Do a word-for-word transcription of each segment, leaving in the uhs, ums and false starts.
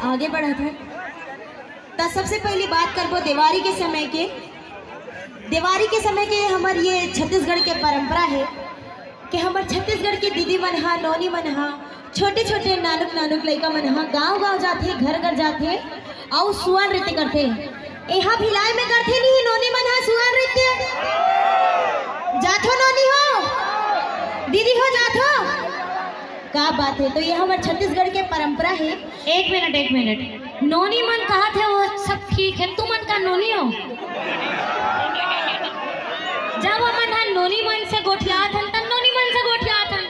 आगे बढ़त हन, त सबसे पहली बात करबो देवारी के समय के। देवारी के समय के हमर ये छत्तीसगढ़ के परंपरा हे कि हमर छत्तीसगढ़ के दीदी मन ह, नोनी मन ह, छोटे-छोटे नानुक-नानुक लइका मन ह गांव-गांव जाथे, घर-घर जाथे अउ सुआ नृत्य करथे। एहा भिलाई में करथे नहीं नोनी मन ह सुआ नृत्य? जाथो नोनी हो, दीदी हो जाथो? का बात हे, तो ये हमर छत्तीसगढ़ के परंपरा हे। एक मिनट, एक मिनट, नोनी मन कहा थे वो सब ठीक है, तुमन का नोनी हो? जब हमन ह नोनी मन से गोठियात हन, त नोनी मन से गोठियात हन।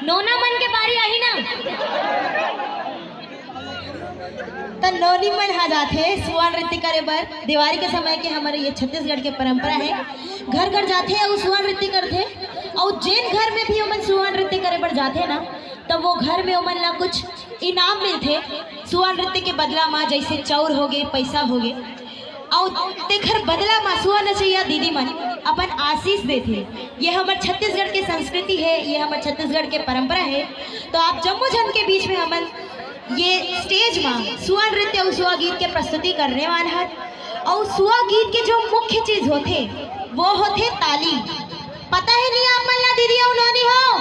नोना मन के बारी आही ना। त नोनी मन ह जाथे सुआ नृत्य करे बर। देवारी के समय के हमर ये छत्तीसगढ़ के परंपरा हे, घर-घर जाथे अउ सुआ नृत्य करथे। अउ जेन घर में भी ओमन सुआ नृत्य करे बर जाथे ना, त वो घर में ओमन ला कुछ इनाम मिलथे सुआ नृत्य के बदला म, जइसे चाउर होगे, पइसा होगे। अउ तेखर बदला म सुआ नचइया दीदी मन अपन आशीष देथे। ये हमर छत्तीसगढ़ के संस्कृति हे, ये हमर छत्तीसगढ़ के परंपरा हे। तो आप जम्मो झन के बीच में हमन ये stage म सुआ नृत्य अउ सुआ गीत के प्रस्तुति करने वाला हन। अउ सुआ गीत के जो मुख्य चीज होथे, वो होथे ताली। पता हे नहीं आप मन ला, दीदी अउ नोनी हो?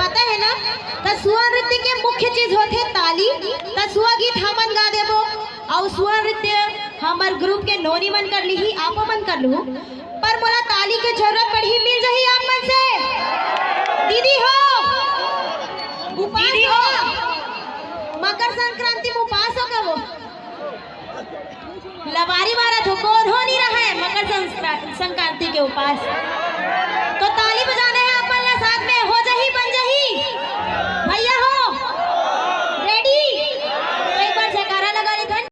पता हे ना? त सुआ नृत्य के मुख्य चीज होथे ताली। त सुआ गीत हमन गा देबो, अउ सुआ नृत्य हमर group के नोनी मन कर लिही, आपो मन कर लूहू। पर मोला ताली के जरूरत पड़ही, मिल जही आप मन से? दीदी हो, उपास दीदी हो। हो? मकर संक्रांति में उपास हो का वो? लबारी मारत हो, कोनो नहीं रहे मकर संस्क्रा-, संक्रांति के उपास। तो ताली बजाना हे आप मन ला साथ में, हो जही, बन जही। भैया हो,